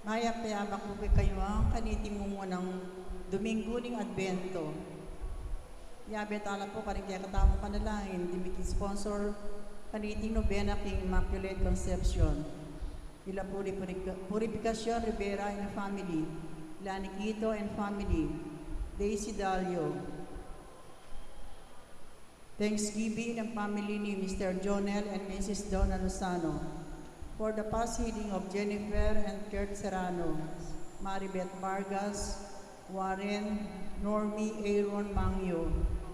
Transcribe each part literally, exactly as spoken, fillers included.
Mayap a abak pu kekayu ngan kaniting mumunang Domingo ning Adbento. Yabe tala pu karing kekatamung panalangin, ding miki-sponsor kaniting nobena king Immaculate Concepcion. Ila Purifica-, Purificacion Rivera and family, ila Nikito and family, Daisy Dalio. Thanksgiving and family ni Mister Jonel and Missus Donna Lozano. For the past healing of Jennifer and Kurt Serrano, Maribeth Vargas, Warren, Normie Aaron Mangyo,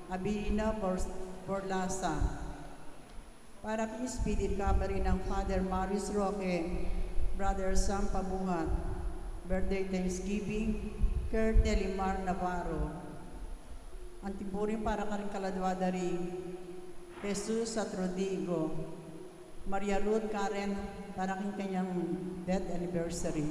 Abilina Bor-, Borlasa. Para king speedy recovery nang Father Marius Roque, Brother Sam Pabuhat, birthday thanksgiving, Kurt Nelimar Navarro. Anti pu rin para karing kaladua da ri Jesus at Rodrigo, Maria Ruth Karen, para king kanyang death anniversary.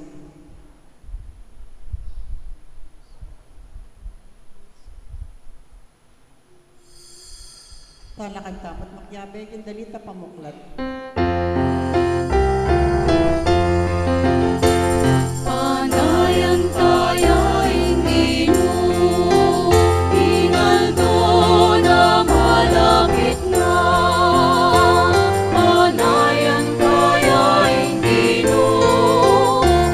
Talakad tapat makiabe king dalit a pamuklat. Panayan taya ing Ginu, ing aldo na malapit na. Panayan taya ing Ginu,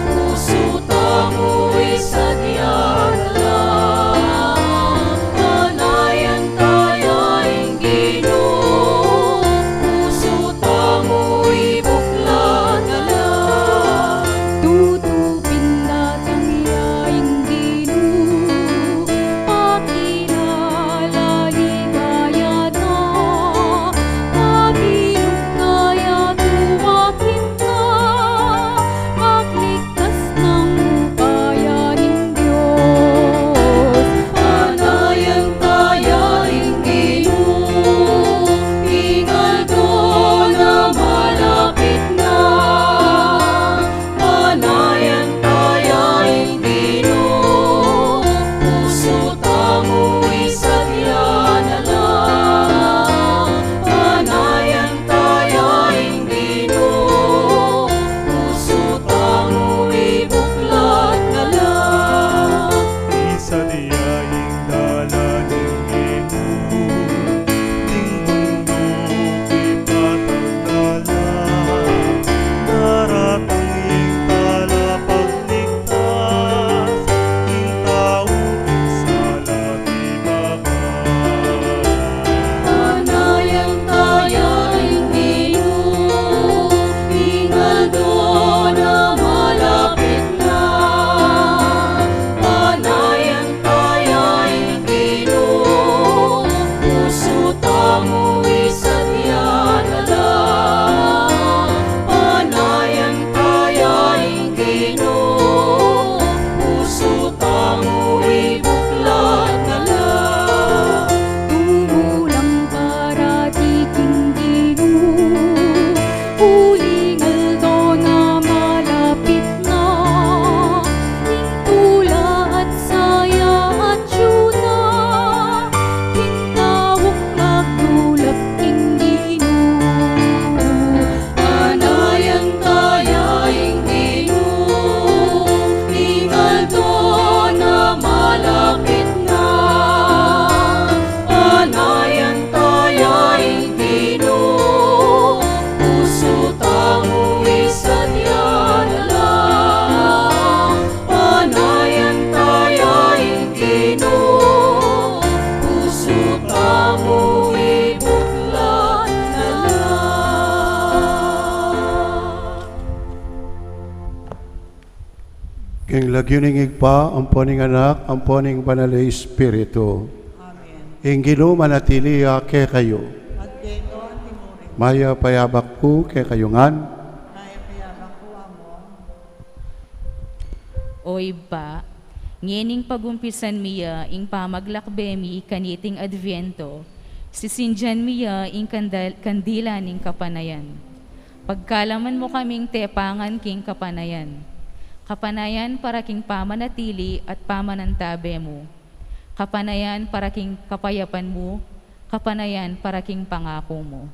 pusu tamu isadya na la. Panayan taya ing Ginu, pusu tamu ibuklat na la. Tutu pin datang ya ing Ginu, pakilala ligaya na, mabilug kaya tuwakin na, magligtas nang upaya ning Dios. Panayan taya ing Ginu, ing aldo na malapit na. Panayan taya ing Ginu, pusu tamu isadya na la. Panayan taya ing Ginu, pusu tamu ibuklat na la. Isadya ing dalan ning Ginu, ning mundu ipatag na la. Daratang ing talapagligtas, ing tau king sala ibababa. Panayan taya ing Ginu, ing aldo na malapit na. Panayan taya ing Ginu, pusu tamu isadya na la. Panayan taya ing Ginu, pusu tamu ibuklat na la. Tumulang parati king Ginu, uling aldo na malapit na. Ing tula at saya at atyu na, ing taung magdulap king Ginu. Panayan taya ing Ginu, ing aldo na malapit na. Panayan taya ing Ginu, pusu tamu isadya na la. Panayan taya ing Ginu, pusu tamu ibuklat na la. King lagyu ning Ibpa, ampo ning Anak, ampo ning Banal a Espiritu. Amen. Ing Ginu manatili ya kekayu. At keka mu rin. Mayap a abak pu kekayu ngan. Mayap a abak pu, Among. O Ibpa, ngening pagumpisan mi ya ing pamaglakbe mi kaniting Adviento, sisindian mi ya ing kandal-, kandila ning kapanayan. Pagkalaman mu kaming tepangan king kapanayan. Kapanayan para king pamanatili at pamanantabe mu. Kapanayan para king kapayapan mu. Kapanayan para king pangaku mu.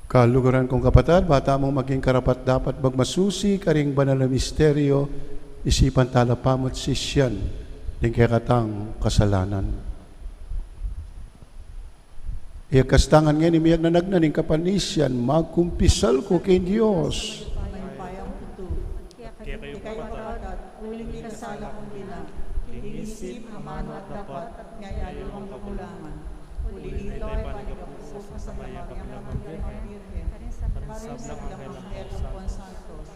Kaluguran kung kapatad, ba tamu maging karapat-dapat magmasusi karing banal a misteryo, isipan tala pamu't sisian ding kekatang kasalanan. Iyagkas ta ngan ngeni ing miyagnanagnan ning kapanisian, magkumpisal ku king Dios. Mayupayang tutu. Kekayu, kapatad, uling mikasala kung dinan king isip, amanu at dapat, king aliwang kakulangan. Uli na nita, ipanyawad ku pu sa Santa Maria Birhen, karing sablang anghel ampong santos,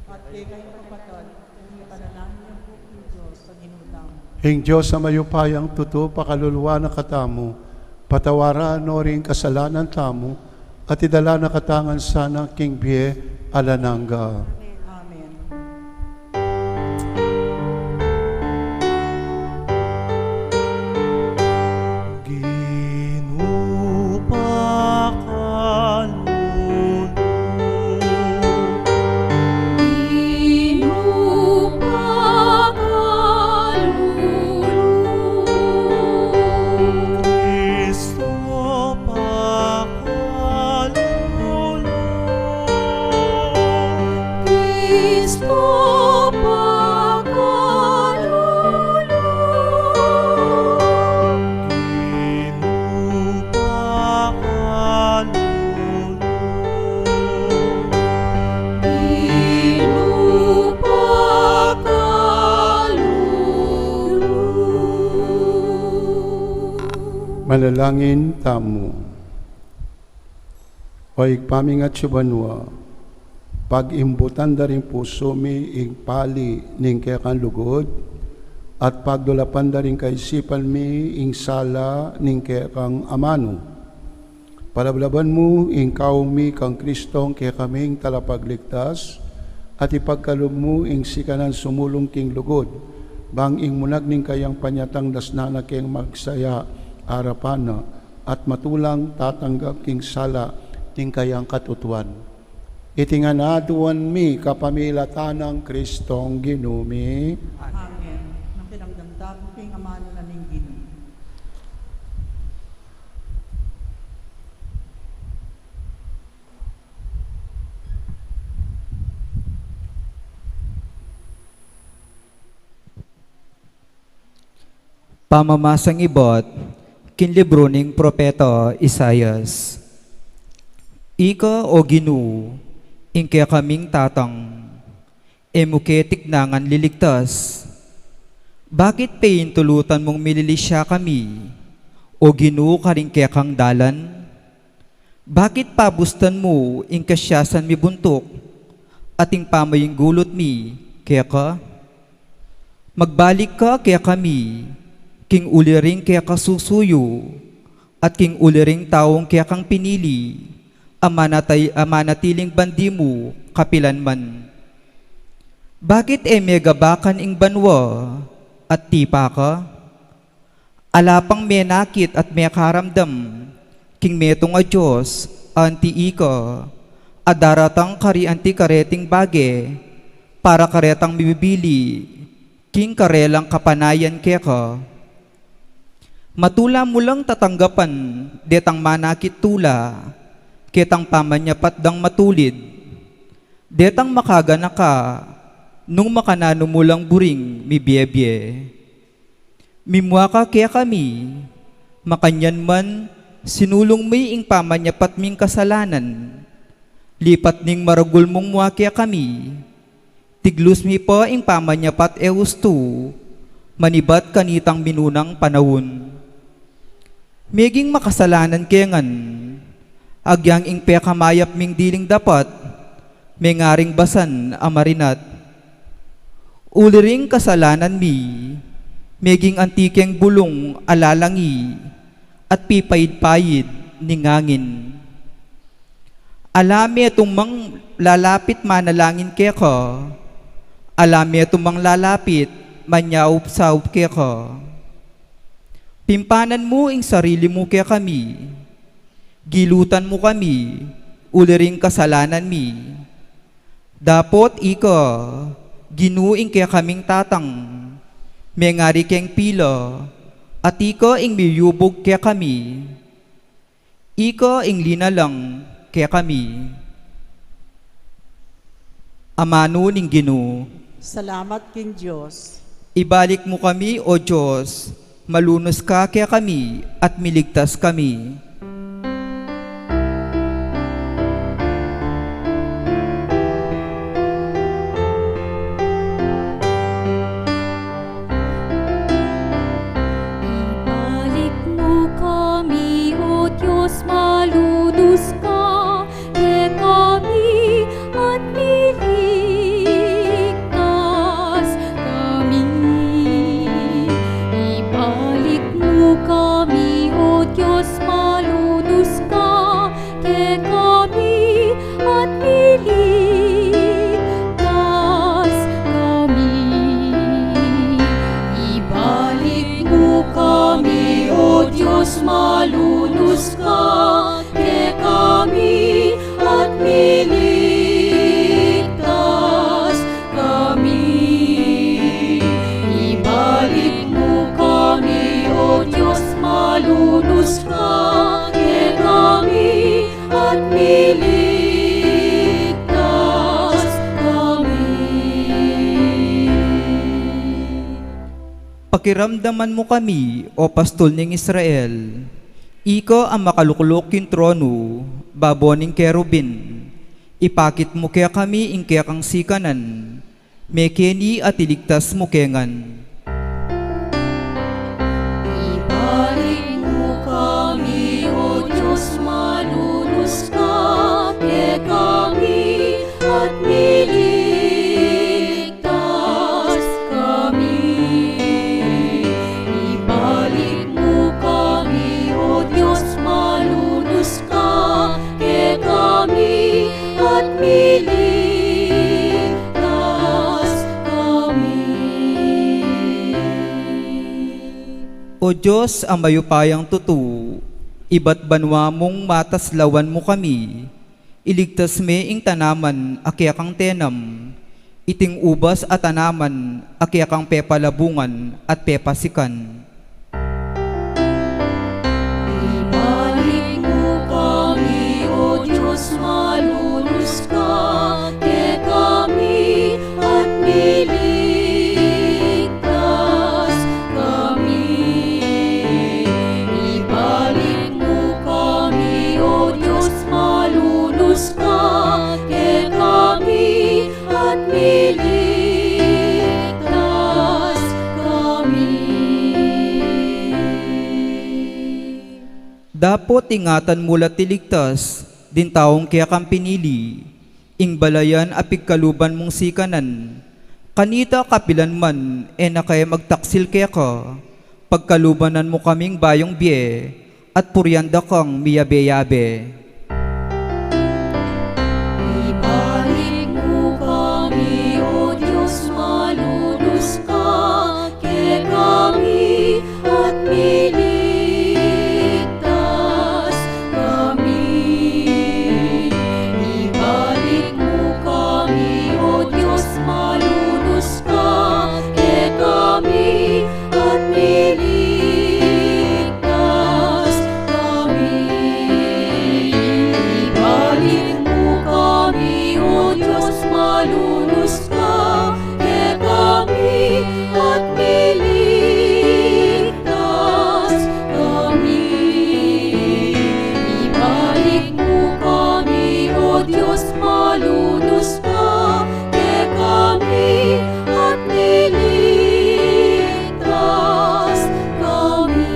at kekayu, kapatad, uling ipanalangin yu pu king Dios a Ginu tamu. Ing Dios a mayupayang tutu pakalulu na katamu, patawaran no ring kasalanan tamu, at idala na katamu ngan sana king bie alang angga. Amen. Ginu, pakalulu. Ginu, pakalulu. Kristo, pakalulu. Kristo, pakalulu. Ginu, pakalulu. Ginu, pakalulu. Manalangin tamu. O Ibpa mi, atsu ka banua, pagimbutan da ring pusu mi ing pali ning kekang lugud, at pagdulapan da ring kaisipan mi ing sala ning kekang amanu. Palablaban mu ing kaung mi kang Kristong kekaming Talapagligtas, at ipagkalub mu ing sikanan sumulung king lugud, bang ing munag ning kayang panyatang dasnan na keng magsaya arapan na, at matulang tatanggap king sala ning kayang katutuan. Iti ngan aduan mi kapamilatan nang Kristong Ginu mi. Amen. Makiramdam tamu king amanu na ning Ginu. Pamamasang ibat king libru ning propeta Isaias. Ika, O Ginu, ing kekaming tatang, e mu ke tiknangan liligtas. Bakit peintulutan mung mililisya kami, O Ginu, karing kekang dalan? Bakit pabustan mu ing kasyasan mi buntuk, at ing pamainggulut mi keka? Magbalik ka kekami, king uli ring keka susuyu, at king uli ring taung kekang pinili, a manatay-, a manatiling bandi mu kapilan man. Bakit e megabakan ing banua, at tipa ka? Ala pang menakit at mekaramdam king metung a dios anti ika, a daratang kari anti kareting bage, para karetang mibibili king karelang kapanayan keka. Matula mu lang tatanggapan detang manakit tula, ketang pamanyapat dang matulid, detang makaganaka nung makananu mu lang buring mibie-bie. Mimua ka kekami, makanyan man sinulung mi ing pamanyapat ming kasalanan. Lipat ning maragul mung mua kekami, tiglus mi pa ing pamanyapat e ustu, manibat kanitang minunang panaun. Meging makasalanan ke ngan, agyang ing pekamayap ming diling dapat, mengaring basan a marinat. Uli ring kasalanan mi, meging anti keng bulung a lalangi, at pipaid-paid ning angin. Ala metung mang lalapit manalangin keka, ala metung mang lalapit manyaup-saup keka. Pimpanan mu ing sarili mu kekami, gilutan mu kami, uli ring kasalanan mi. Dapot ika, Ginu, ing kekaming tatang, mengari keng pila, at ika ing miyubug kekami. Ika ing linalang, kekami. Amanu ning Ginu. Salamat king Dios. Ibalik mu kami, O Dios, malunus ka kekami at miligtas kami. Ibalik mu kami, O Dios, malunus ka kekami at miligtas kami. Ibalik mu kami, O Dios, malunus ka kekami at miligtas kami. Ibalik mu kami, O Dios, malunus ka kekami at miligtas kami. Ibalik mu kami, O Dios, malunus ka kekami at miligtas kami. Pakiramdaman mu kami, O Pastul ning Israel. Ika a makalukluk king tronu, babo ning kerubin. Ipakit mu kekami ing kekang sikanan, mekeni at iligtas mu ke ngan. Ibalik mu kami, O Dios, malunus ka kekami at miligtas kami. Ibalik mu kami, O Dios, malunus ka kekami at miligtas kami. O Dios a mayupayang tutu, ibat banua mung mataslawan mu kami, iligtas me ing tanaman a kekang tenam, iting ubas a tanaman a kekang pepalabungan at pepasikan. Ibalik mu kami, O Dios, malunus ka kekami at miligtas kami. Ibalik mu kami, O Dios, malunus ka kekami at miligtas kami. Dapot ingatan mu la't iligtas ding taung kekang pinili, ing balayan a pigkaluban mung sikanan. Kanita kapilan man e na kaya magtaksil keka, pagkalubanan mu kaming bayung bie, at purian da kang miyabe-yabe. Ibalik mu kami, O Dios, malunus ka kekami at miligtas kami. Ibalik mu kami, O Dios, malunus ka kekami at miligtas kami. Ibalik mu kami, O Dios, malunus ka kekami at miligtas kami. Ibalik mu kami, O Dios, malunus ka kekami at miligtas kami.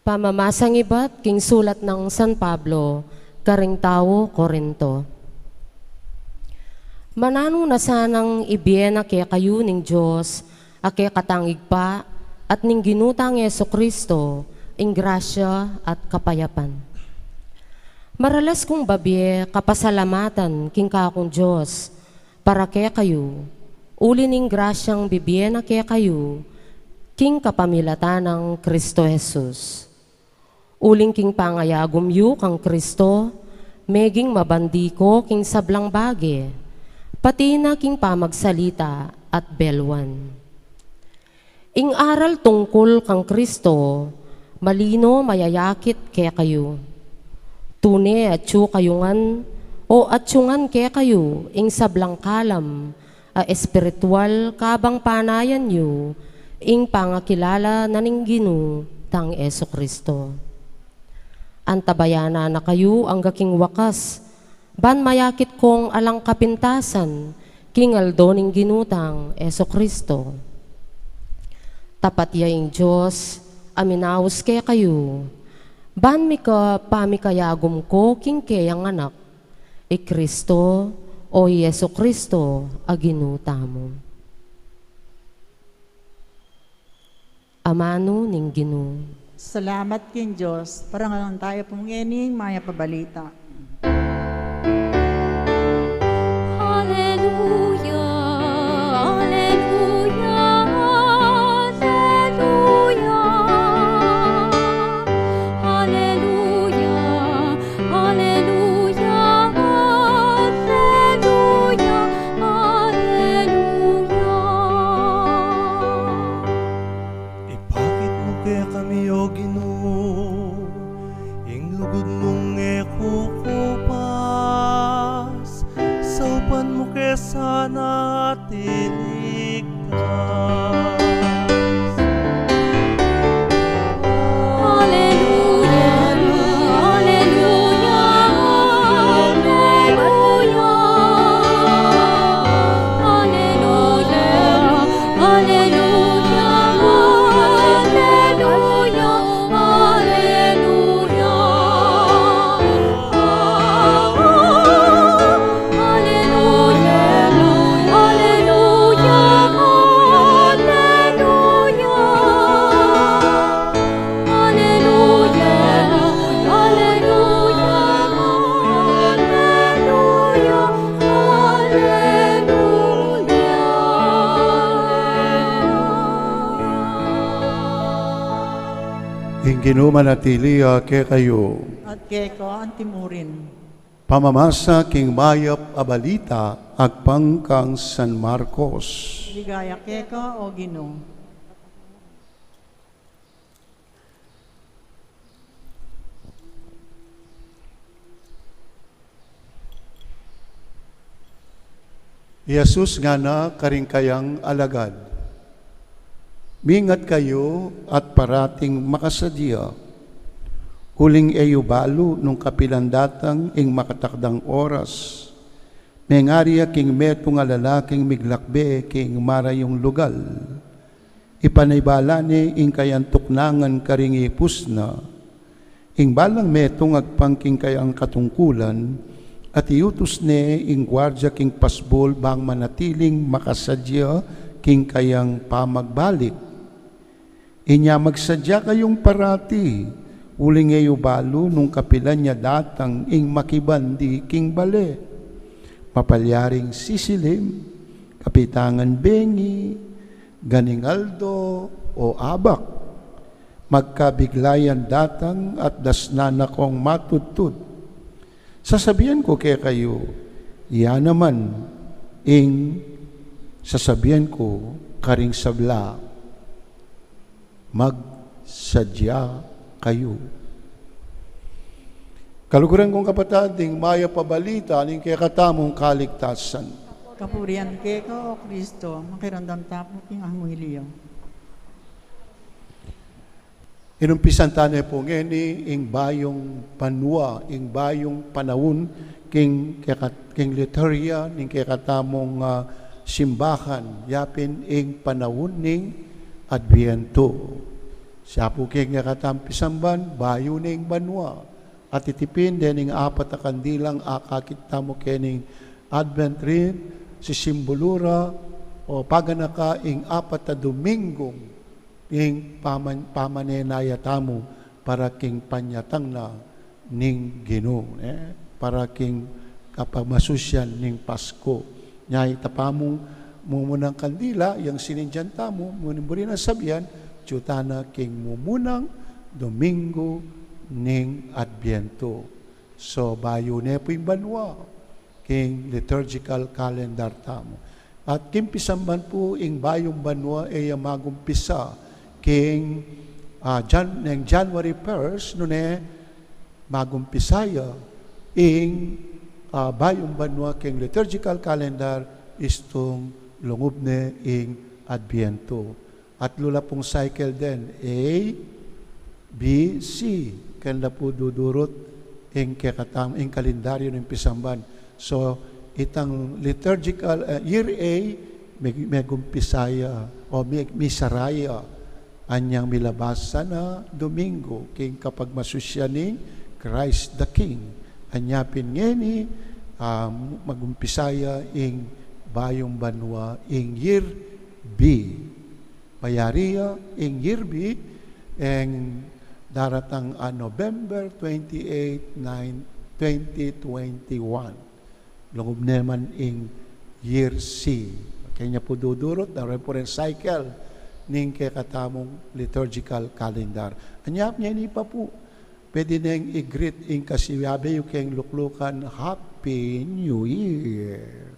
Pamamasang ibat king sulat nang San Pablo karing tau Corinto. Mananu na sanang ibie na kekayu ning Dios a kekatang Ibpa at ning Ginu tang Jesucristo ing grasya at kapayapan. Maralas kung babie kapasalamatan king kakung Dios para kekayu, uli ning grasyang bibie na kekayu king kapamilatan nang Cristo Jesus. Uling king pangayagum yu kang Cristo, meging mabandi ko king sablang bage, pati na king pamagsalita at beluan. Ing aral tungkul kang Kristo, malino mayayakit kekayu. Tune atyu kayu ngan, o atyu ngan kekayu ing sablang kalam a espiritual kabang panayan yu ing pangakilala na ning Ginu tang Jesu Kristo. Antabayanan na kayu angga king wakas, ban mayakit kong alang kapintasan king aldo ning Ginu tang Jesu Kristo. Tapat ya ing Dios a minaus kekayu, ban mika pamikayagum ko king keyang Anak, i Kristo, o i Jesu Kristo a Ginu tamu. Amanu ning Ginu. Salamat king Dios. Parangalan tamu pu ngeni ing mayap a balita. Aleluya, aleluya, aleluya. Aleluya, aleluya, aleluya, aleluya. Ipakit mu kekami, O Ginu, ing lugud mung e kukupas, saupan mu ke sana at iligtas. Aleluya, aleluya, aleluya. Aleluya, aleluya, aleluya, aleluya. Aleluya, aleluya, aleluya. Aleluya, aleluya, aleluya, aleluya. Ing Ginu manatili ya kekayu. At keka antimurin. Pamamasa king mayap a balita agpang kang San Marcos. Ligaya keka, O Ginu. I Jesus ngana karing kayang alagad, "Mingat kayu at parating makasadya, uling e yu balu nung kapilan datang ing makatakdang oras. Mengari ya king metung a lalaking miglakbe king marayung lugal. Ipanibala ne ing kayang tuknangan karing ipus na. Ing balang metung agpang king kayang katungkulan, at iutus ne ing guardia king pasbul bang manatiling makasadya king kayang pamagbalik. Inya magsadya kayung parati, uling e yu balu nung kapilan ya datang ing makibandi king bale. Mapalyaring sisilim, kapitangan bengi, ganing aldo, o abak. Magkabigla yan datang at dasnan na kong matudtud. Sasabian ku kekayu, iya naman ing sasabian ku karing sabla, magsadya kayu." Kaluguran kung kapatad, ing mayap a balita ning kekatamung kaligtasan. Kapurian keka, O Kristo. Makiramdam tamu king angheliu. Inumpisan ta ne pu ngeni ing bayung banua, ing bayung panaun, king keka-, king liturhiya ning kekatamung, ah, simbahan, yapin ing panaun ning Adbientu. Siya pu king kekatamung pisamban, bayu ne ing banua. At iti pin dening apat a kandilang akakit tamu kening Advent wreath, sisimbulu ra o paganaka ing apat a Dominggung ing paman-, pamanenaya tamu para king panyatang na ning Ginu, eh, para king kapamasusian ning Pasko. Nya ita pamung mumunang kandila, yang sinindian tamu, muni-, muli nang sabian, atyu tana king mumunang Dominggu ning Adbientu. So, bayu ne pu ing banua king liturgical calendar tamu. At king pisamban pu ing bayung banua, e ya magumpisa king, ah, Jan-, neng January first, nune magumpisa ya ing, ah, bayung banua king liturgical calendar, istung lungub ne ing Adviento. Atlu la pung cycle den, A, B, C. Kanda pu dudurut ing kekatam, ing kalendaryo ning pisamban. So, itang liturgical, eh, year A, me-, megumpisa ya, o me-, misara ya anyang milabasan a Domingo, king kapagmasusyan ning Christ the King. Anya pin ngeni, ah, magumpisa ya ing bayung banua, ing year B. Mayari ya ing year B, eng daratang a November twenty-eight, nine, twenty twenty-one. Lungub ne man ing year C. Kenya pu dudurut na reference cycle ning kekatamung liturgical calendar. Anya ngeni pa pu, pwede neng i-greet ing kasiwabe yu keng luklukan, Happy New Year.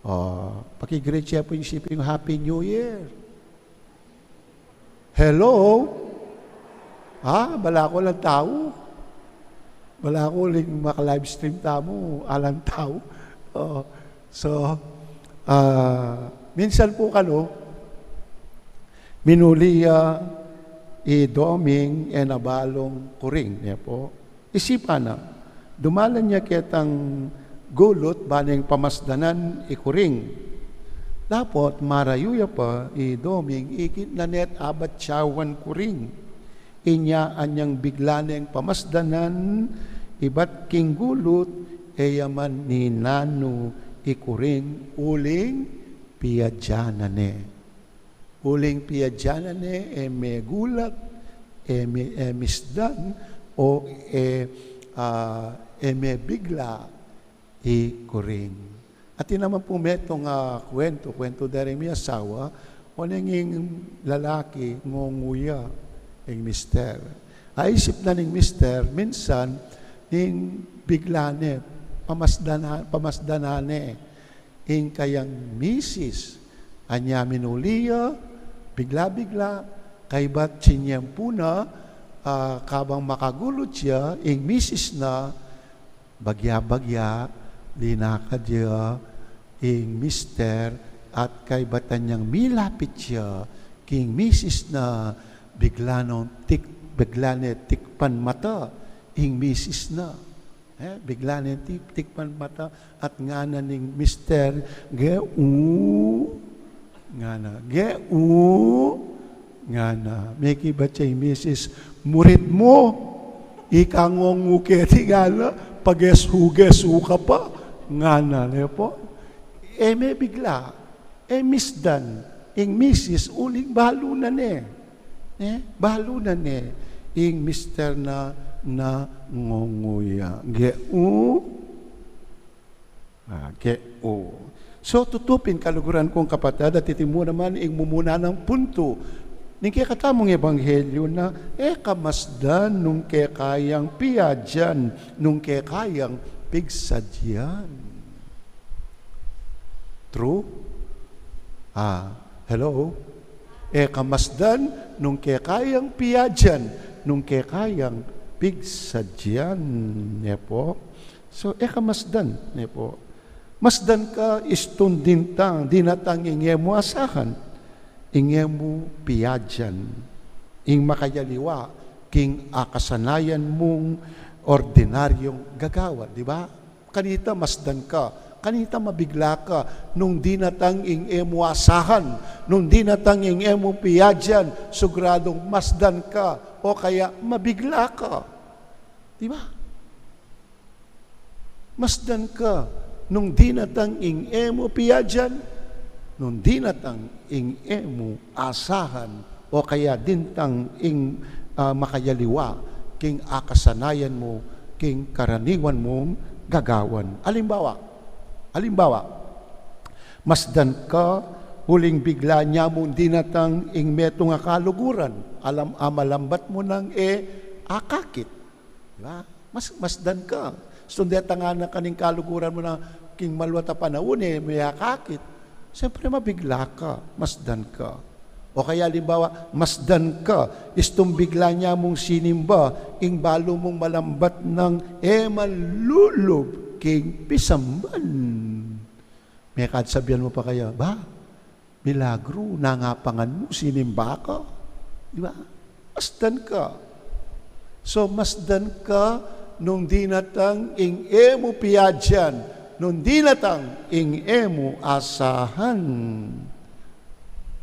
O, paki-greet ye pu ing sipi yu, Happy New Year. Hello? Ah, balaku alang tau. Balaku uling maka-livestream tamu, alang tau. O, so, ah, minsan pu kanu, minuli ya i Doming e na balung kuring, ne pu. Isipan na, dumalan ya ketang gulut ba neng pamasdanan i kuring. Dapot marayu ya pa i Doming, ikit na ne't abatyawan kuring. Inya anyang bigla neng pamasdanan ibat king gulut, e ya man ninanu i kuring uling piadyanan ne. Uling piadyanan ne, e megulat, e mi-, e misdan, o e, ah, e mebigla i kuring. Atin naman pu metung a kuwentu, kuwentu da ring mi asawa, o neng ing lalaki, ngungu ya ing mister. Aisip na ning mister, minsan, ning bigla ne, pamasdana-, pamasdanan ne ing kayang misis. Anya minuli ya, bigla-bigla, kaybat tinyempu na, ah, kabang makagulut ya, ing misis na, bagya-bagya, linakad ya ing mister, at kaybat anyang milapit ya king misis na, bigla neng tik-, bigla ne tikpan mata ing misis na. Eh, bigla neng tik-, tikpan mata at ngana ning mister, "Geu?" Ngana, "Geu?" Ngana, mekibat ya ing misis, "Murit mu, ika ngungu keti?" Ngana, "Pagesu-gesu ka pa?" Ngana, ne pu. E mebigla, e misdan ing misis uling balu na ne. Ne? Balu na ne ing mister na, na ngungu ya. Geu? Ah, geu. So, tutu pin kaluguran kung kapatad, at iti mu naman ing mumuna nang puntu ning kekatamung ebanghelyu na, e ka masdan nung keka yang piadyan, nung keka yang pigsadyan. True? Ah, hello? E ka masdan nung keka yang piadyan, nung keka yang pigsadyan, ne pu? So, e ka masdan, ne pu? Masdan ka istung dintang, dinatang ing e mu asahan, ing e mu piadyan, ing makayaliwa king akasanayan mung ordinaryung gagawan, di ba? Kanita masdan ka, kanita mabigla ka, nung dinatang ing e mu asahan, nung dinatang ing e mu piadyan, siguradung masdan ka, o kaya mabigla ka. Di ba? Masdan ka, nung dinatang ing e mu piadyan, nung dinatang ing e mu asahan, o kaya dintang ing, ah, makayaliwa king akasanayan mu, king karaniwan mung gagawan. Alimbawa, alimbawa, masdan ka uling bigla ne mung dinatang ing metung a kaluguran, alam, a malambat mu nang e akakit. Di ba? Mas, masdan ka. Istung detang ngana ka ning kaluguran mu na king maluat a panaun e mu e akakit. Siyempre, mabigla ka, masdan ka. O kaya, alimbawa, masdan ka, istung bigla ya mung sinimba ing balu mung malambat nang e man lulub king pisamban. Mekad sabian mu pa kaya, "Ba, milagru, nangapangan mu, sinimba ka." Di ba? Masdan ka. So, masdan ka nung dinatang ing e mu piadyan, nung dinatang ing e mu asahan.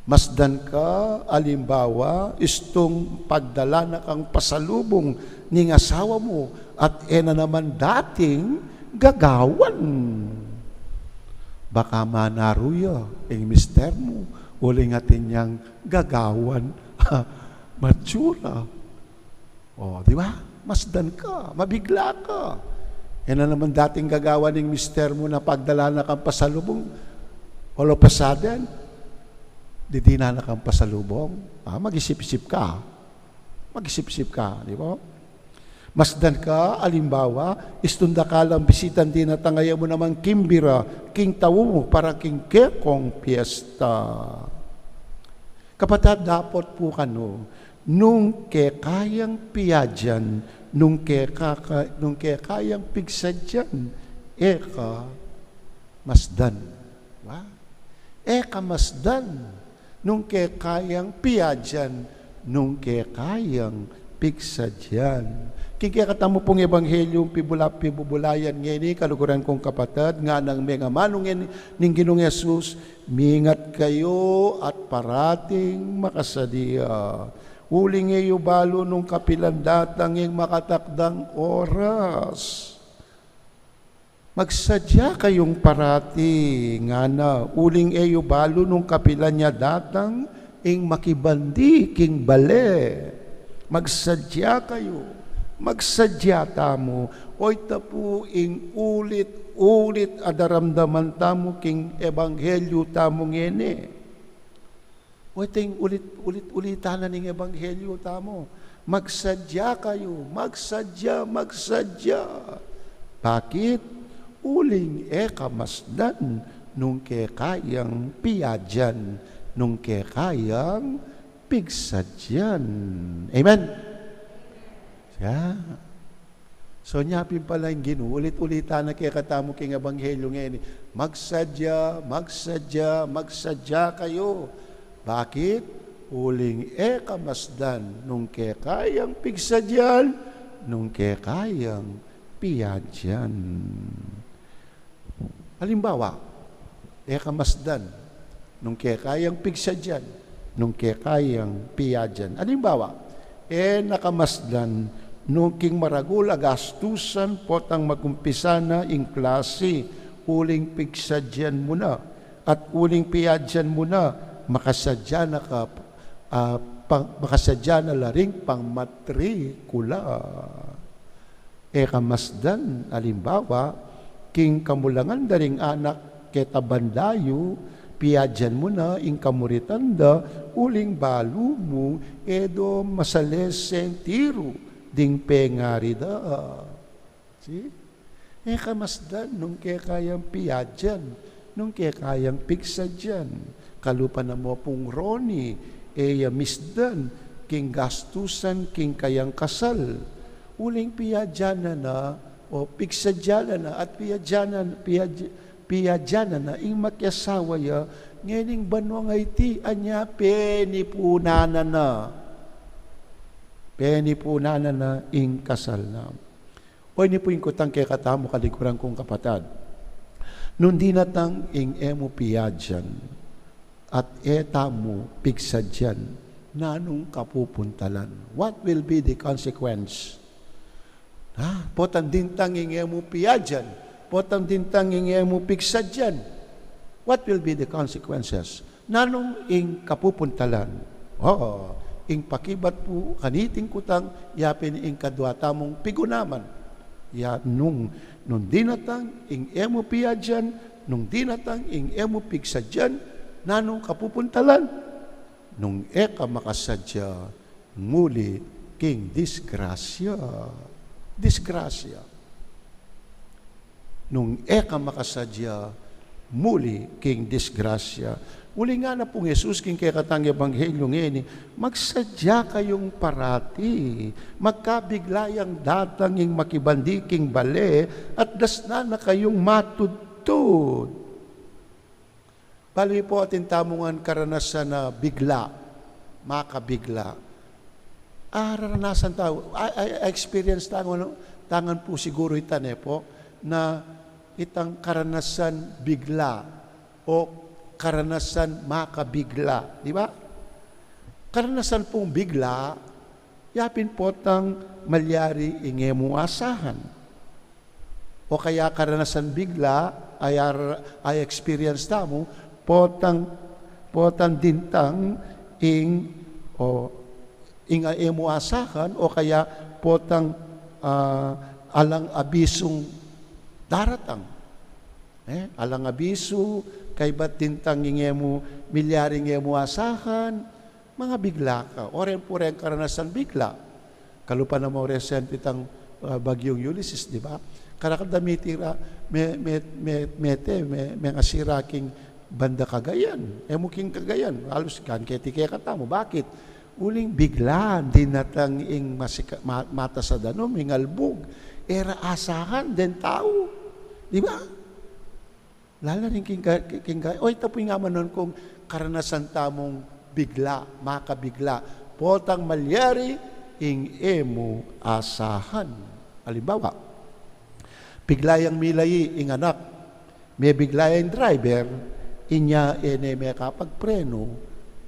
Masdan ka, alimbawa, istung pagdala na kang pasalubung ning asawa mu at e na naman dating gagawan. Baka manaru ya ing mister mu, uling atin yang gagawan. Matsura. O, di ba? Masdan ka, mabigla ka. E na naman dating gagawan ning mister mu na pagdala na kang pasalubung. All of a sudden, didinan na kang pasalubung. Ah, mag-isip-isip ka. Mag-isip-isip ka, di ba? Masdan ka, alimbawa, istung dakalang bisitan dinatang, e mu naman kimbira king tau mu para king kekong piyesta. Kapatad, dapot pu kanu, nung kekayang piadyan, nung kekaka-, nung kekayang pigsadyan, e ka masdan. Wa? E ka masdan, nung kekayang piadyan, nung kekayang pigsadyan. King kekatamu pung ebanghelyu, pibula-, pibubulayan ngeni, kaluguran kung kapatad, ngana nang megamanu ngeni ning Ginung Jesus, "Mingat kayu at parating makasadia. Uling e yu balu nung kapilan datang ing makatakdang oras." Magsadia kayung parati, ngana, uling e yu balu nung kapilan ya datang ing makibandi king bale. Magsadia kayu, magsadia tamu, oyta pu ing ulit-ulit a daramdaman tamu king ebanghelyu tamu ngeni. Oyta ing ulit-ulit-ulitan na ning ebanghelyu tamu. Magsadia kayu, magsadia, magsadia. Bakit? Uling e ka masdan nung kekayang piadyan, nung kekayang pigsadian. Amen? Ya. So, nya pin pala ing Ginu, ulit-ulitan na kekatamu king ebanghelyu ngeni, magsadia, magsadia, magsadia kayu. Bakit? Uling e ka masdan nung kekayang pigsadian, nung kekayang piadyan. Alimbawa, e ka masdan nung kekayang pigsadian, nung kekayang piadyan. Alimbawa, e na ka masdan nung king maragul a gastusan potang magumpisa na ing klasi, uling pigsadian mu na, at uling piadyan mu na, makasadia na ka, ah, pa-, makasadia na la ring pangmatrikula. E ka masdan, alimbawa, king kamulangan da ring anak keta bandayu, piadyan mu na ing kamuritan da, uling balu mu, e do masalese ing tiru ding pengari da. See? E ka masdan nung kekayang piadyan, nung kekayang pigsadian. Kalupa na mu pung Ronnie, e ya misdan king gastusan king kayang kasal. Uling piadyan na na, o pigsadian na na, at piadyan na, piad-, piadyan na na, ing makiasawa ya, ngening banua iti, anya penipunan na na. Penipunan na na ing kasal na. O ini pu ing kutang kekatamu, kaliguran kung kapatad. Nung dinatang ing e mu piadyan at e tamu pigsadian, nanung kapupuntalan? What will be the consequence? Ha? Potang dintang ing e mu piadyan, potang dintang ing e mu pigsadian. What will be the consequences? Nanung ing kapupuntalan? Oo, ing pakibat pu kaniting kutang, yapin ing kadua tamung pigunaman. Ya nung, nung dinatang ing e mu piadyan, nung dinatang ing e mu pigsadian, nanung kapupuntalan? Nung e ka makasadia, nguli king disgrasya. Disgrasya. Nung e ka makasadia, muli king disgrasya. Uli ngana pung Jesus king kekatang ebanghelyo ngeni, magsadya kayung parati, magkabigla yang datang ing makibandi king bale, at dasnan na kayung matudtud. Bale pu, atin tamu ngan karanasan a bigla, makabigla. Ah, raranasan tau, a, a, a-experience tau, ano, tangan pu siguru ita, ne pu, na itang karanasan bigla o karanasan makabigla, di ba? Karanasan pung bigla, yapin potang malyari ing e mu asahan. O kaya karanasan bigla, ay ar-, ay experience tamu, potang, potang dintang ing, o, ing e mu asahan, o kaya potang, ah, alang abisung daratang. Eh, alang abisu, kaybat dintang ing e mu, milyari ing e mu asahan, mangabigla ka. O ren pu reng karanasan bigla. Kalupa na mo resente itang, ah, bagyung Ulysses, di ba? Karakal da mitira, me-, me-, me-, mete, me-, mengasira king banda Cagayan. E mu king Cagayan, alus kan keti kekatamu. Bakit? Uling bigla, dinatang ing masika-, ma-, matas a danum, ing albug. E ra asahan deng tau. Di ba? Lala rin king ka-, king ka-, o, ita pu ing amanan kung karanasan tamung bigla, makabigla. Potang malyari ing e mu asahan. Alimbawa, bigla yang milayi ing anak, mebigla ya ing driver, inya e ne mekapagprenu,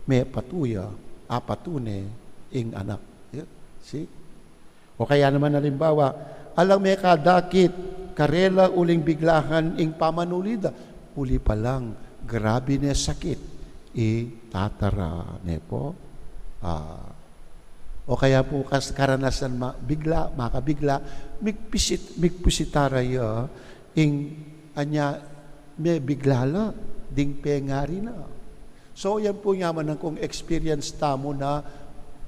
mepatu ya, apatu ne ing anak. Yeah, see? O kaya naman, alimbawa, alang mekadakit karela uling biglahan ing pamanuli da, uli pa lang, grabe ne sakit, itatara ne pu. Ah. O kaya pu kas-, karanasan ma-, bigla, makabigla, migpisit-, migpisitara ya, ing anya mebigla la, ding pengari na. So, yan pu ing amanan kung experience tamu na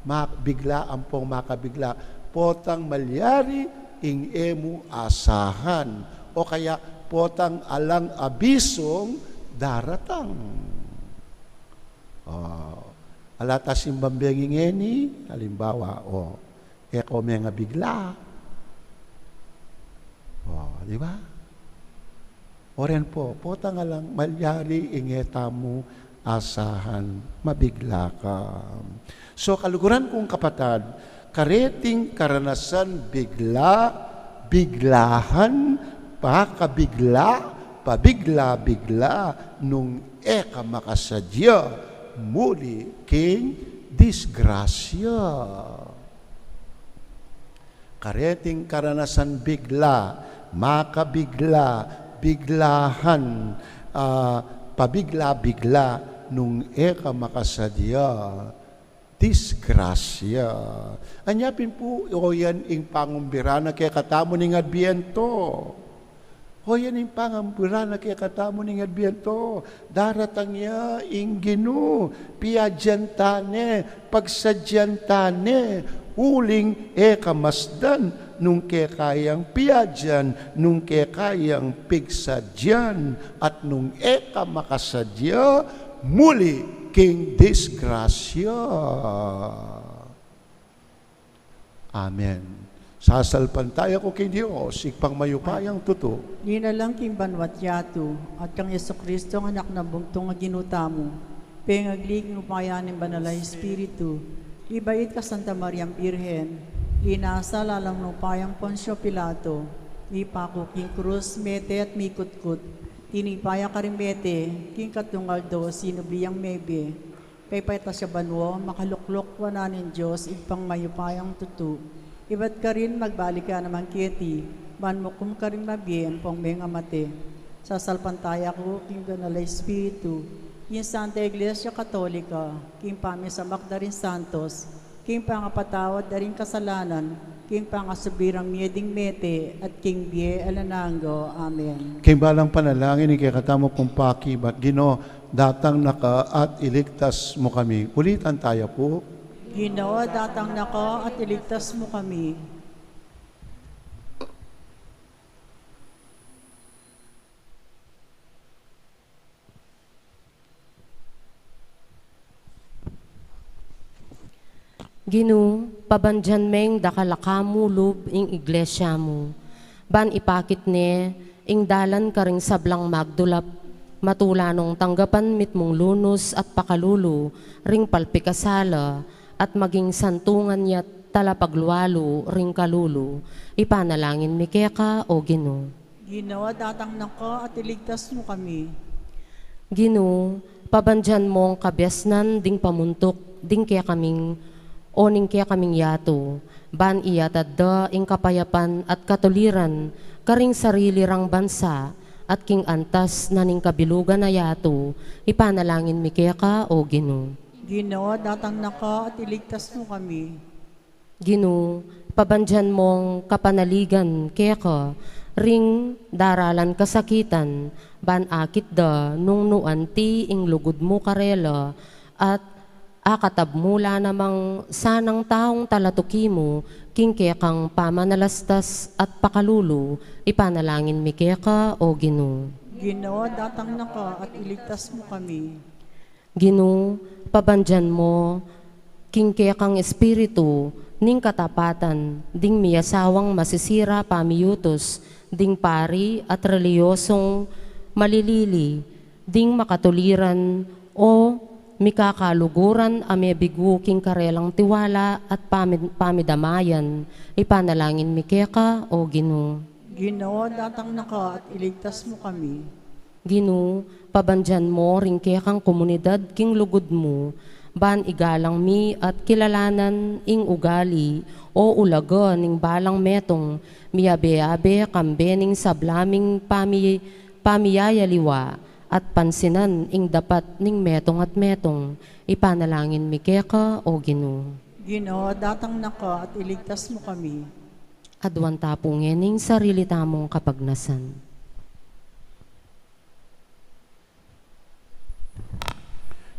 ma-, bigla ampong makabigla. Potang malyari ing e mu asahan. O kaya, potang alang abisung daratang. O, ala ta simbang bengi ngeni, alimbawa, o, e ko mengabigla. O, di ba? O ren pu, potang alang malyari ing e tamu asahan, mabigla ka. So, kaluguran kung kapatad, kareting karanasan bigla, biglahan, pakabigla, pabigla-bigla, nung e ka makasadya, muli king disgrasya. Kareting karanasan bigla, makabigla, biglahan, ah, pabigla-bigla, nung e ka makasadya, disgrasya. Anya pin pu, o yan ing pangumbira na kekatamu ning Adbiento. O yan ing pangumbira na kekatamu ning Adbiento. Daratang ya ing Ginu, piadyan ta ne, pagsadyan ta ne, uling e ka masdan nung keka yang piadyan, nung keka yang pigsadyan, at nung e ka makasadya, muli king disgrasya. Amen. Sasalpantaya ku king Dios, Ibpang mayupayang tutu. Linalang king banua't yatu, at kang Jesucristo, a Anak nang bugtung a Ginu tamu, pengagli king upaya ning Banal a Espiritu, ibait kang Santa Mariang Birhen, linasa lalam ning upayang Poncio Pilato, mipaku king krus, mete at mikutkut, tinipa ya karing mete, king katlung aldo sinubli yang mebie, pepaitas ya banua, makaluklok wanan ning Dios, Ibpang mayupayang tutu. Ibat karin magbalik ya naman keti, ban mukum karing mabie ampong mengamate. Sasalpantaya ku king Banal a Espiritu, king Santa Iglesia Katolika, king pamisamak da ring santos, king pangapatawad da ring kasalanan, king pangasubli rang mie ding mete, at king bie alang angga. Amen. King balang panalangin ning kekatamu pung pakibat, Ginu, datang na ka at iligtas mu kami. Ulitan taya pu. Ginu, datang na ka at iligtas mu kami. Ginu, pabandian meng dakal a kamulub ing iglesia mu, ban ipakit ne ing dalan karing sablang magdulap, matula nung tanggapan mitmung lunus at pakalulu ring palpikasala, at maging santungan ya't talapaglualu ring kalulu. Ipanalangin mi keka, o Ginu. Ginu, datang na ka at iligtas mu kami. Ginu, pabandian mong kabiasnan ding pamuntuk ding kekaming, o ning kekaming yatu, ban iyatad da ing kapayapan at katuliran karing sarili rang bansa, at king antas na ning kabilugan a yatu, ipanalangin mi keka, o Ginu. Ginu, datang na ka at iligtas mu kami. Ginu, pabandian mong kapanaligan keka ring daralan kasakitan, ban akit da nung nu anti ing lugud mu karela, at akatab mu la namang sanang taung talatuki mu king kekang pamanalastas at pakalulu, ipanalangin mi keka, o Ginu. Ginu, datang na ka at iligtas mu kami. Ginu, pabandian mo king kekang espiritu ning katapatan ding miyasawang masisira pamiyutus ding pari at reliyosong malilili, ding makatuliran o mikakaluguran a mebigu king karelang tiwala at pami-, pamidamayan, ipanalangin mi keka, o Ginu. Ginu, datang na ka at iligtas mu kami. Ginu, pabandian mo ring kekang komunidad king lugud mu, ban igalang mi at kilalanan ing ugali o ulaga ning balang metung miyabe-abe kambe ning sabla ming pami-, pamiyayaliwa, at pansinan ing dapat ning metung at metung. Ipanalangin mi keka, o Ginu. Ginu, datang na ka at iligtas mu kami. Aduan ta pu ngening sarili tamung kapagnasan.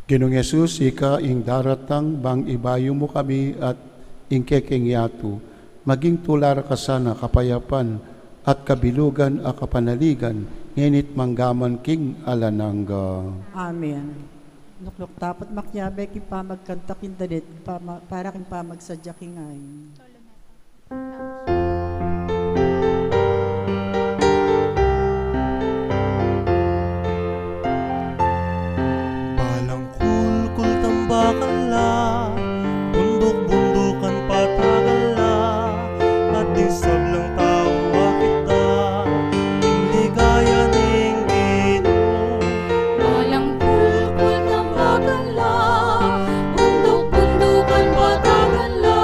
Ginung Jesus, ika ing daratang bang ibayu mu kami at ing kekeng yatu, maging tula ra ka sana kapayapan at kabilugan a kapanaligan, ngeni't manggaman king alang angga. Amen. Nukluk tapu't makiabe king pamagkanta king dalit, pama-, para king pamagsadya king ain. Balang kulkul tambakan la, bunduk-bundukan patagan la, at ding sablang tau akit da ing ligaya ning Ginu. Balang kulkul tambakan la, bunduk-bundukan patagan la,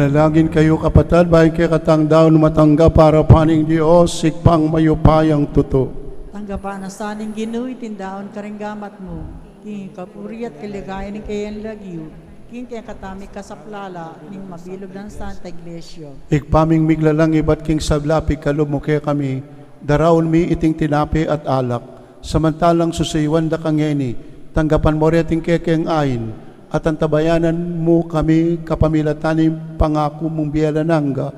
Manalangin kayu, kapatad, ban ing kekatang daun matanggap arapan ning Dios, Ibpang mayupayang tutu. Tanggapan na sa ning Ginu iting daun karing gamat mu, king kapurian at kaligayan ning kayang lagyu, king kekatang mikasaplala ning mabilug nang Santa Iglesia. Ibpa ming miglalang, ibat king sabla pigkalub mu kekami, daraun mi iting tinape at alak, samantalang susuyuan da ka ngeni, tanggapan mu reting kekeng ain, at antabayanan mu kami kapamilatan ning pangaku mung bie alang angga.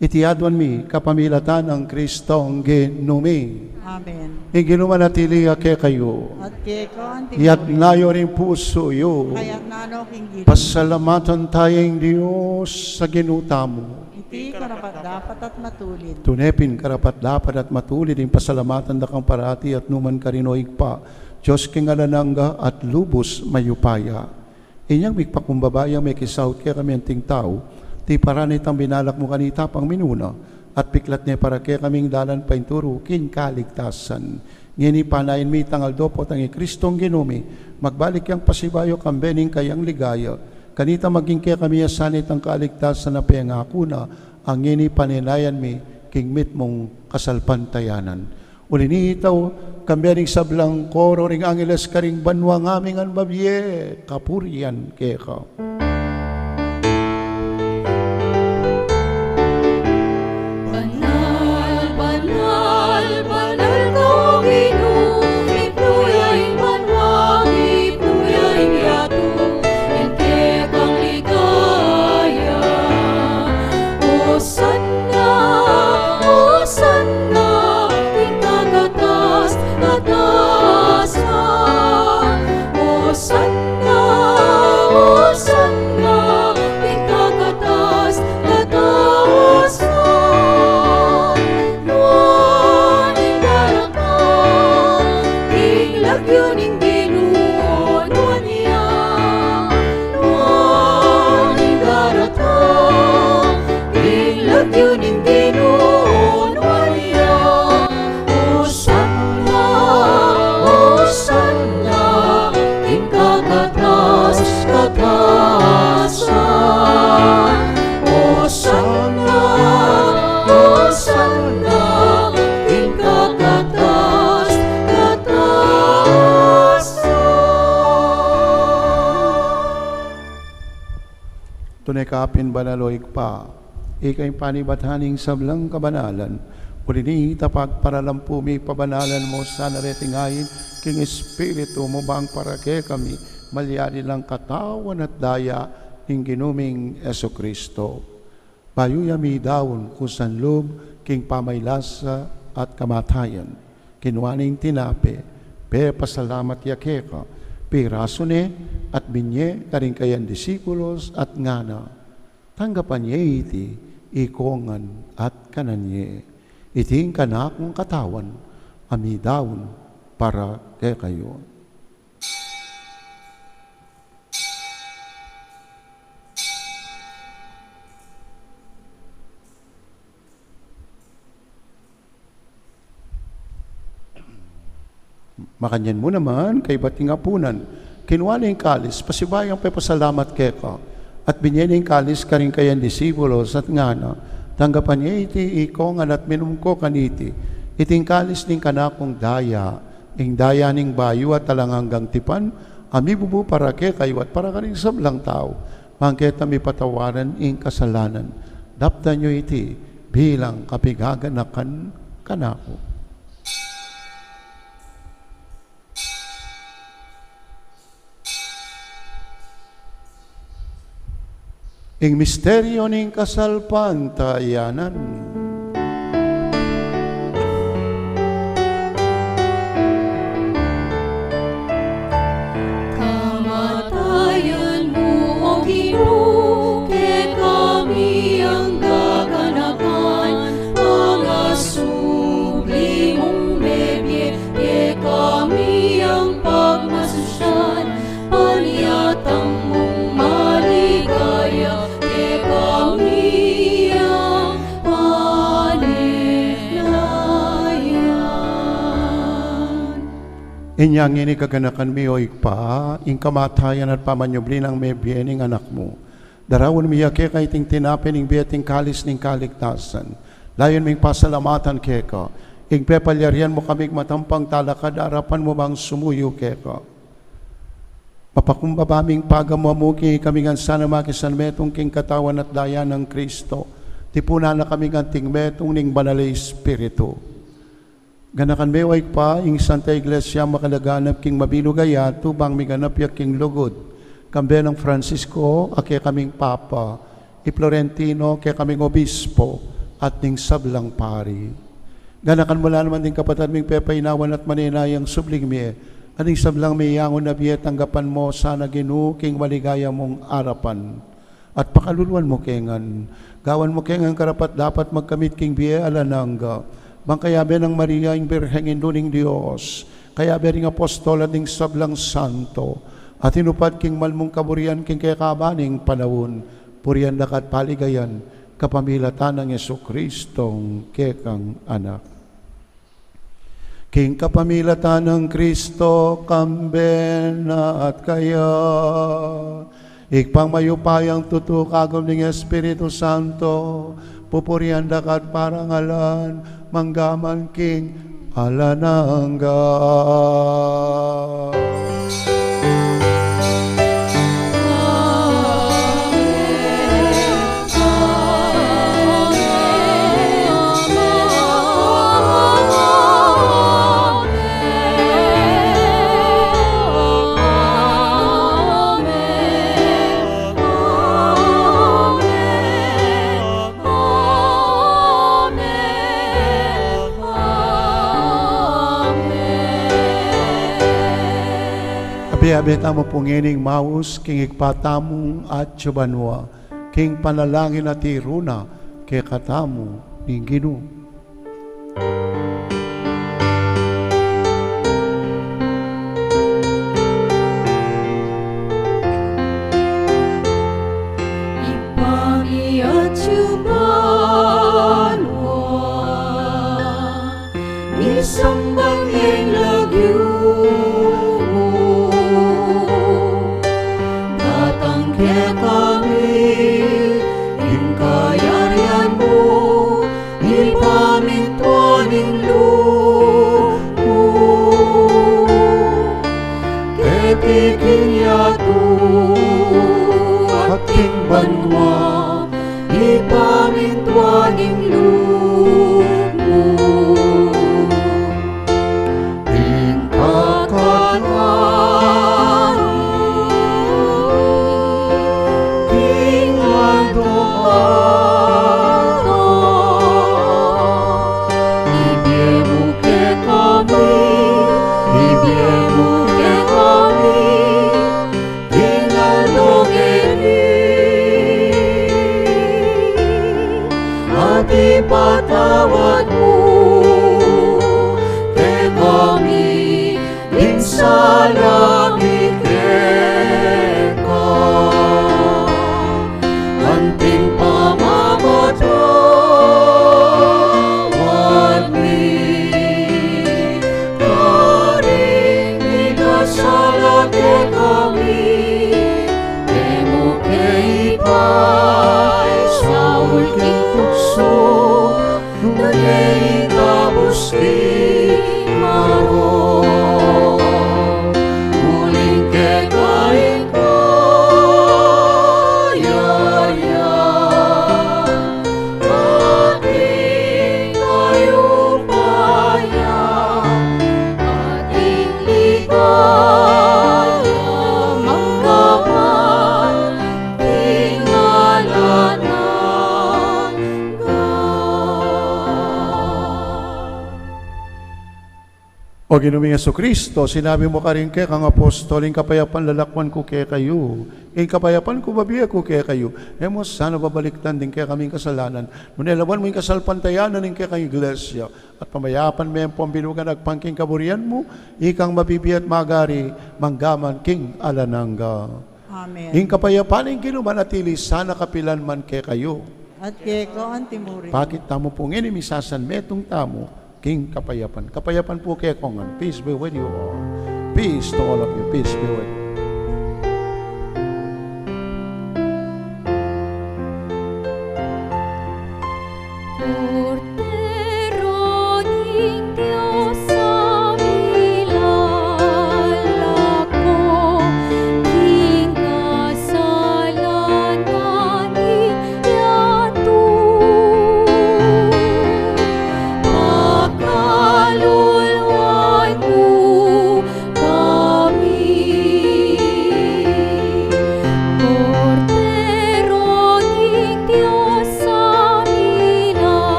Iti aduan mi kapamilatan nang Kristong Ginu mi. Amen. Ing Ginu manatili ya kekayu. At keka anti. Iyatas yu ring pusu yu. Kayat nanu king Ginu. Pasalamatan taya ing Dios a Ginu tamu. Iti karapat-dapat at matulid. Tune pin karapat-dapat at matulid ing pasalamatan da kang parati at nukarin man, o Ibpa, Dios king alang angga at lubus mayupaya. Inyang migpakumbaba yang mekisaut kekami anting tau, tiparan ne itang binalak mu kanita pang minuna, at piklat ne para kekaming dalan painturu king kaligtasan. Ngeni panayan mi itang aldo potang i Kristong Ginu mi, magbalik yang pasibayu kambe ning kayang ligaya. Kanita maging kekami ya sana itang kaligtasan a pengaku na, a ngeni panenayan mi king mitmung kasalpantayanan. Uli nita, kambe ning sablang koro ring angeles karing banua, ngaming ngan mabie kapurian keka. Banal, banal, banal ka, O Ginu, ipnu ya ing banua, ipnu ya ing yatu, ing kekang ligaya. Hosanna, Hosanna, king kakatas-katasan. Hosanna, Hosanna, king kakatas-katasan. Nuan ing daratang king lagyu ning Ginu, nuan ya. Nuan ing daratang king lagyu ning Ginu, nuan ya. Hosanna, Hosanna, king kakatas-katasan. Hosanna, Hosanna, king kakatas-katasan. Tune ka pin banal, o Ibpa, ika ing panibatan ning sablang kabanalan. Uli nita pagparalampu mi, pabanalan mu sana reting ain king Espiritu mu, bang para kekami malyari lang katawan at daya ning Ginu ming Jesucristo. Bayu ya midaun kusang lub king pamaylasa at kamatayan, kinua ne ing tinape, pepasalamat ya keka, pirasu ne at binye karing kayang disipulos at ngana: Tanggapan ye iti ikong ngan at kanan ye. Iti ing kanakung katawan a midaun para kekayu. Makanyan mu naman, kaybat ning apunan, kinua ne ing kalis, pasibayu yang pepasalamat keka, at binye ne ing kalis karing kayang disipulos, at ngana: Tanggapan ye iti ikong ngan at minum ko kaniti, iti ing kalis ning kanakung daya, ing daya ning bayu at alang anggang tipan, a mibubu para kekayu at para karing sablang tau, bang keta mipatawaran ing kasalanan. Daptan yu iti bilang kapigaganakan kanaku. Ing misteryu ning kasalpantayanan. Kamatayan mu, O Ginu, kekami yang gaganakan, pangasubli mung mebie, kekami yang pagmasusian, panyatang mung maligaya, kekami yang panilalayan. Inya ngeni gaganakan mi, O Ibpa, ing kamatayan at pamanyubli nang mebie ning Anak mu. Daraun mi ya keka iting tinape ning bie at ing kalis ning kaligtasan. Layun ming pasalamatan keka ing pepalyarian mu kaming matampang talakad arapan mu bang sumuyu keka. Mapakumbaba ming pagamu-amu king ikami ngan sana makisanmetung king katawan at daya nang Kristo. Tipunan na kami ngan king metung ning Banal a Espiritu. Ganakan me, o Ibpa, ing Santa Iglesia makalaganap king mabilug a yatu bang miganap ya king lugud, kambe nang Francisco a kekaming Papa, i Florentino kekaming Obispo, at ning sablang pari. Ganakan mu la naman ding kapatad ming pepainawan at manenayang subling mie, at ning sablang meyangu na bie tanggapan mu sana, Ginu, king maligaya mung arapan. At pakaluluan mu ke ngan, gawan mu ke ngan karapat-dapat magkamit king bie alang angga. Bang kayabe nang Maria ing Birheng Indu ning Dios, kayabe ring apostol at ning sablang santo, a tinupad king mal mung kaburian king kekaban ning panaun, purian da ka at paligayan kapamilatan nang Jesucristong kekang Anak. King kapamilatan nang Kristo, kambe na at kaya, Ibpang mayupayang tutu, kagum ning Espiritu Santo, pupurian da ka at parangalan, manggaman king alang angga. Abe-abe tamu pu ngening maus king Ibpa tamung atsu banua, king panalangin a tiru na kekatamu ning Ginu. Ibpa mi atsu banua, misamban ya ing lagyu mu, datang kekami ing kayarian mu, ipamintuan ing lub mu keti king yatu at king banua, ipamintuan ing lub mu. Ing kakanan king aldo-aldo ibie mu kekami, ibie mu kekami king aldo ngeni, at ipatawad mu kekami ing sala mi keka, anting pamamatawad mi karing mikasala kekami. E mu ke ipaisaul king tuksu, nune ikabus king marok, uling keka ing kayarian, at ing kayupayan, at ing ligaya, mangga man king alang angga. O Ginu ming Jesucristo, sinabi mu karing kekang apostol, ing kapayapan lalakwan ku kekayu, ing kapayapan ku bibie ku kekayu. E mu sana babalikdan ding kekaming kasalanan, nune lawan mu ing kasalpantayanan ning kekang Iglesia, at pamayapan me ampon bilugan agpang king kaburian mu, ikang mabibie at magari, mangga man king alang angga. Amen. Ing kapayapan ning Ginu manatili sana kapilan man kekayu. At keka antimurin. Pakit tamu pu ngeni misasanmetung tamu king kapayapan. Kapayapan pu kekongan. Peace be with you all. Peace to all of you. Peace be with you.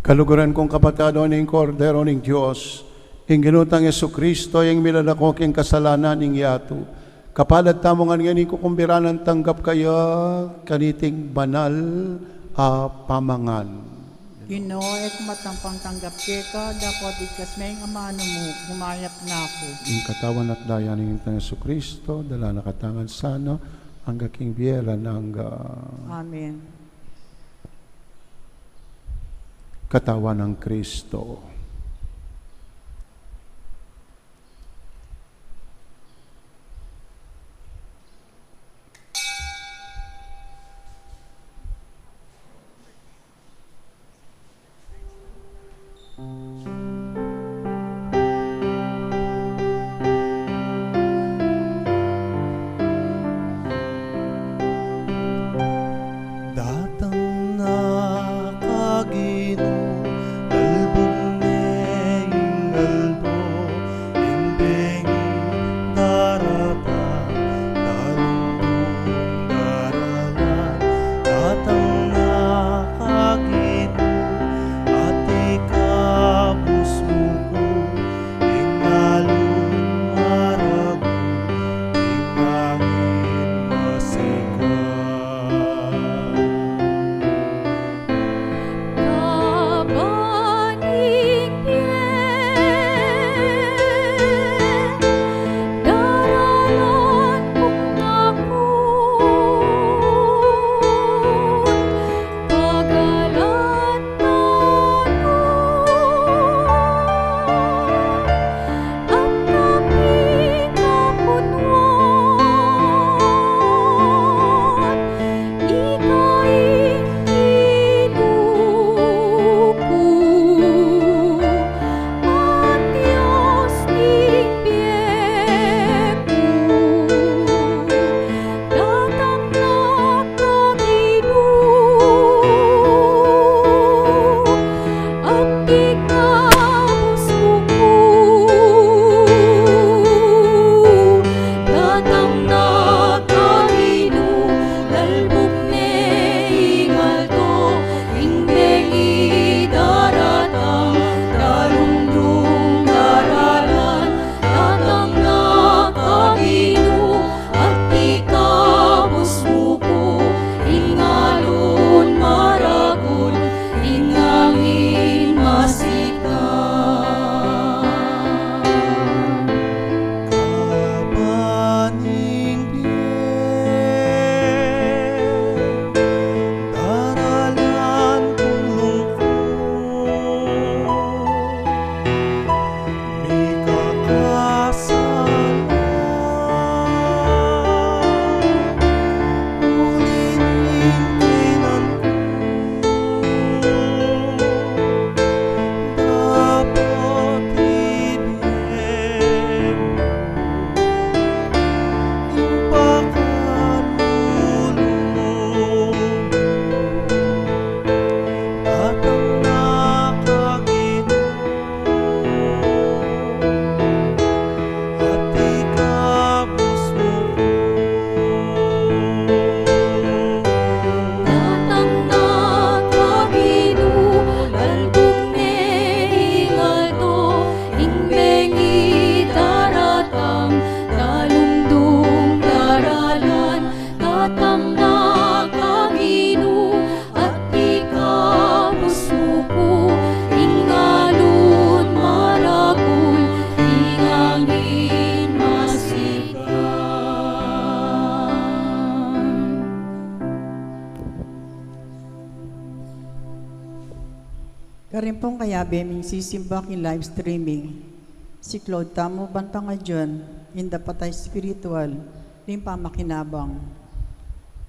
Kaluguran kung kapatad, o ning Kordero ning Dios, ing Ginu tang Jesucristo, yang milalako king kasalanan ning yatu. Kapalad tamu ngan ngeni kukumbiran nang tanggap kaya kaniting banal a pamangan. Ginu, e ku matampang tanggap keka, dapot bigkas me ing amanu mu, gumayap na ku. Ing katawan at daya ning Ginu tang Jesucristo, dala na katamu ngan sana, angga king bie alang angga. Amen. Katawan nang Kristo. Datang na ka Ginu, dalbug ne ing aldo, ing bengi daratang, dalung dung daralan. Datang na ka Ginu, at ikabus mu ku ing alun maragul, ing angin masikan. Kaban ing bie, daralan kung akun, pagalan tamu, at kapikakunwan, ika ing Ginu ku, at Dios ning bie ku. Datang na ka Ginu, at ikabus mu ku Datang na ka Ginu, dalbug ne ing aldo, ing bengi daratang, dalung dung daralan. Datang na ka Ginu, at ikabus mu ku ing alun maragul, ing angin masikan. Kaban ing bie, daralan kung lungkut, mikakasala, uli ning kinantu, dapot ibie mu ing pakalulu. Datang na ka Ginu, at ikabus mu ku Datang na ka Ginu, dalbug ne ing aldo, ing bengi daratang, dalung dung daralan. Datang na ka Ginu, at ikabus mu ku ing alun maragul, ing angin masikan. Karin pung kayabe ming sisimba king live streaming, siklaud tamu ban pangadyun ing dapat a espiritual ning pamakinabang.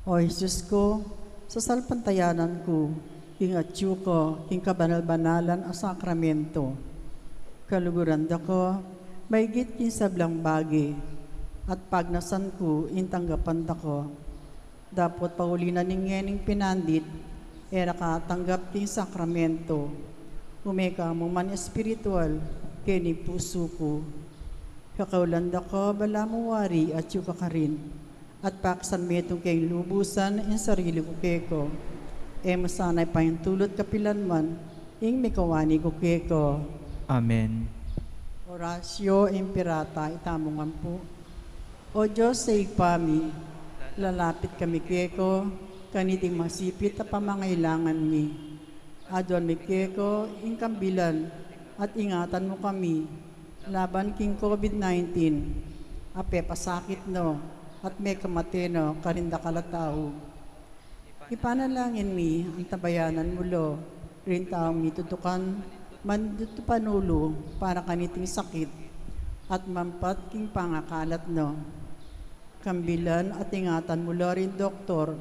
O Jesus ku, sasalpantayanan ku ing atyu ku king kabanal-banalan a sakramento. Kaluguran da ku maigit king sablang bage, at pagnasan ku ing tanggapan da ku. Dapot pauli na ning ngening pinandit, e ra ka tanggap king sakramento. Ume ka mu man espiritual keni pusu ku. Kakaulan da ku, balamu wari atyu ka karin, at paksan metung keng lubusan ing sarili ku keka. E mu sana ipaintulut kapilan man Ing mikawani ku keko. Amen. Oratio Imperata. Itamu ngan pu. O Dios a Ibpa mi, lalapit kami keko kaniting masipit a pamangailangan mi. Aduan mi keko ing kambilan at ingatan mu kami laban king COVID nineteen a pepasakit no at mekamate no karing dakal a tau. Ipanalangin mi antabayanan mu lo ring taung mitutukan mandutu panulu para kaniting sakit at mampat king pangakalat no. Kambilan at ingatan mu lo ring doktor,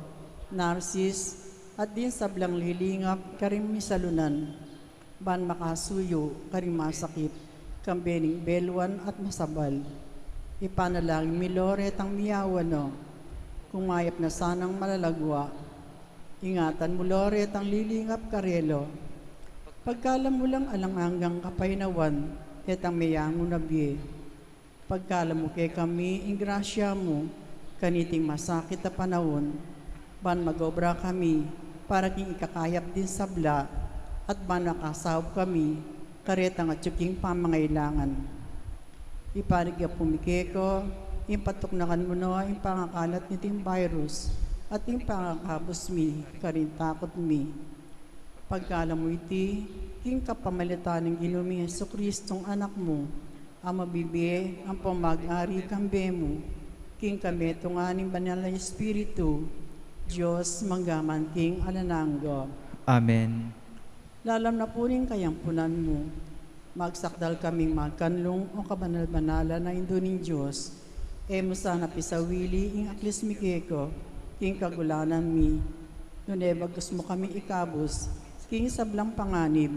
narsis, at ding sablang lilingap karing misalunan ban makasuyu karing masakit, kambe ning beluan at masabal. Ipanalangin mi lo retang miyawan no, kumayap na sanang malalagwa. Ingatan mu lo retang lilingap karelo. Pagkalam mu lang alang anggang kapaynawan detang meyangu na bie. Pagkalam mu kekami ing grasya mu kaniting masakit a panaun, ban magobra kami para king ikakayap ding sabla at ban makasaup kami karetang atyu king pamangailangan. Ipanyawad mi keka ing patuknakan mu no ing pangakalat niting virus at ing pangakabus mi karing takut mi. Pagkalam mu iti king kapamilatan ning Ginu ming Jesucristong Anak mu, a mabibie ampong mag-ari kambe mu king kametungan ning Banal a Espiritu, Dios, mangga man king alang angga. Amen. Lalam na pu ning kayampunan mu, magsakdal kaming magkanlung o kabanal-banalan a Indu ning Dios. E mu sana pisawili ing aklis mi keka king kagulanan mi, nune bagkus mu kami ikabus king sablang panganib,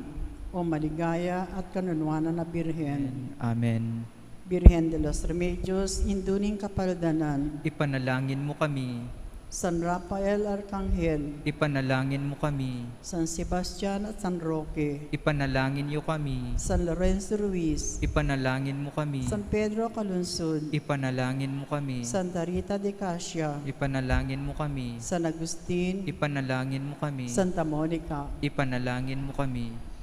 o maligaya at kanunuanan a Birhen. Amen. Birhen de los Remedios, Indu ning Kapaldanan. Ipanalangin mu kami. San Rafael Arkanghel. Ipanalangin mu kami. San Sebastian at San Roque. Ipanalangin yu kami. San Lorenzo Ruiz. Ipanalangin mu kami. San Pedro Calungsod. Ipanalangin mu kami. Santa Rita de Casia. Ipanalangin mu kami. San Agustin. Ipanalangin mu kami. Santa Monica. Ipanalangin mu kami.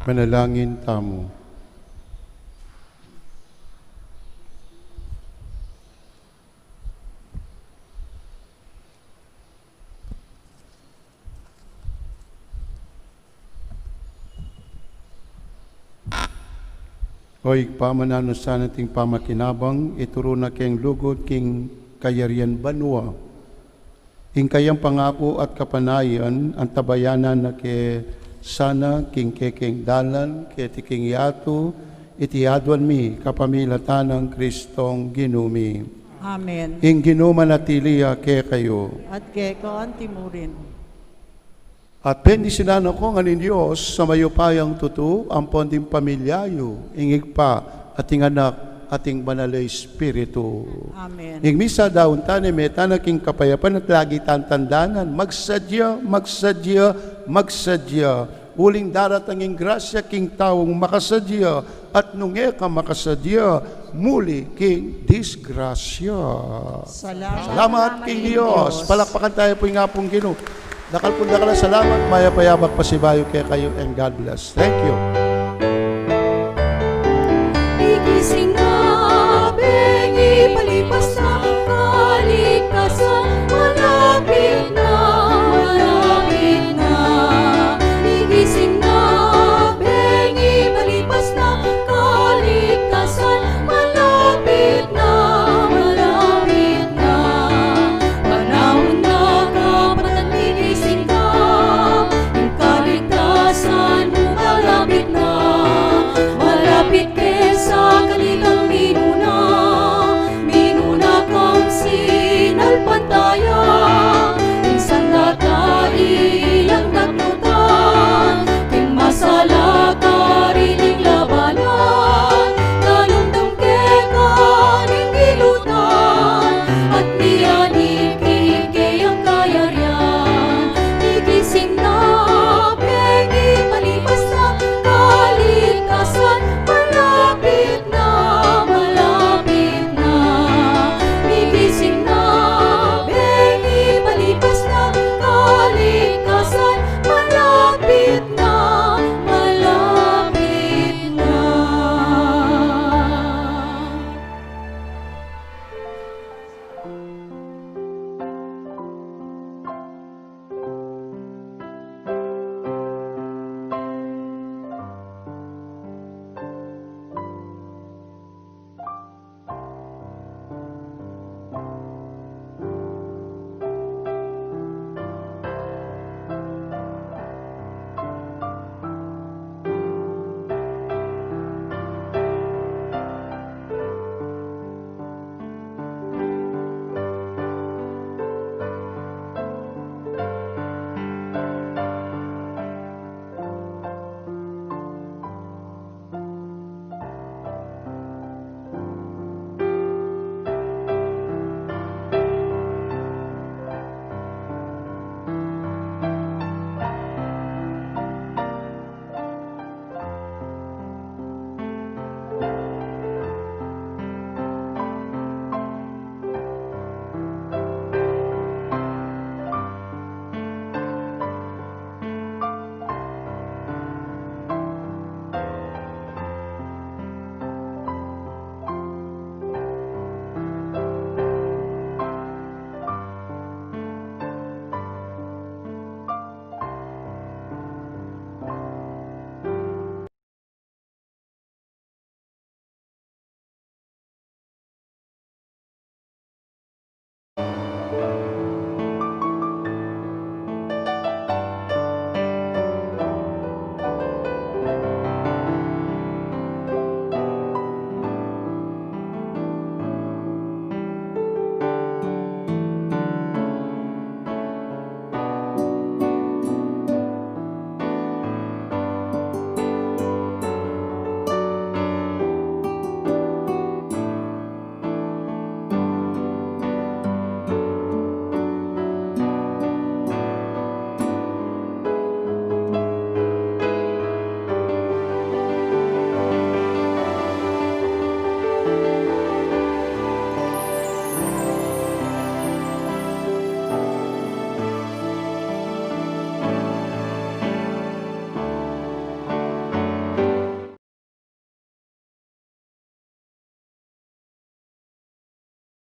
Manalangin tamu. O Ibpa, mananu sana ing pamakinabang, ituru na keng lugud king kayarian banua. Ing kayang pangaku at kapanayan, antabayanan na ke sana king kekeng dalan, keti king yatu, iti aduan mi kapamilatan nang Kristong Ginu mi. Amen. Ing Ginu manatili ya kekayu. At keka anti mu rin. At bendisyunan na ko ngan ning Dios a mayupayang tutu, ampon ding pamilya yu, ing Ibpa, at ing Anak, at ing Banal a Espiritu. Amen. Ing misa daun tane, mete na king kapayapan at lagi tang tandanan, magsadya, magsadya, magsadya. Uling daratang ing grasya king taung makasadya, at nung e ka makasadya, muli king disgrasya. Salamat. Salamat king Dios. Palakpakan tayu pu ing Apung Ginu. Dakal pung dakal a salamat, mayap a yabak pasibayu kekayu, and God bless. Thank you. Igising mo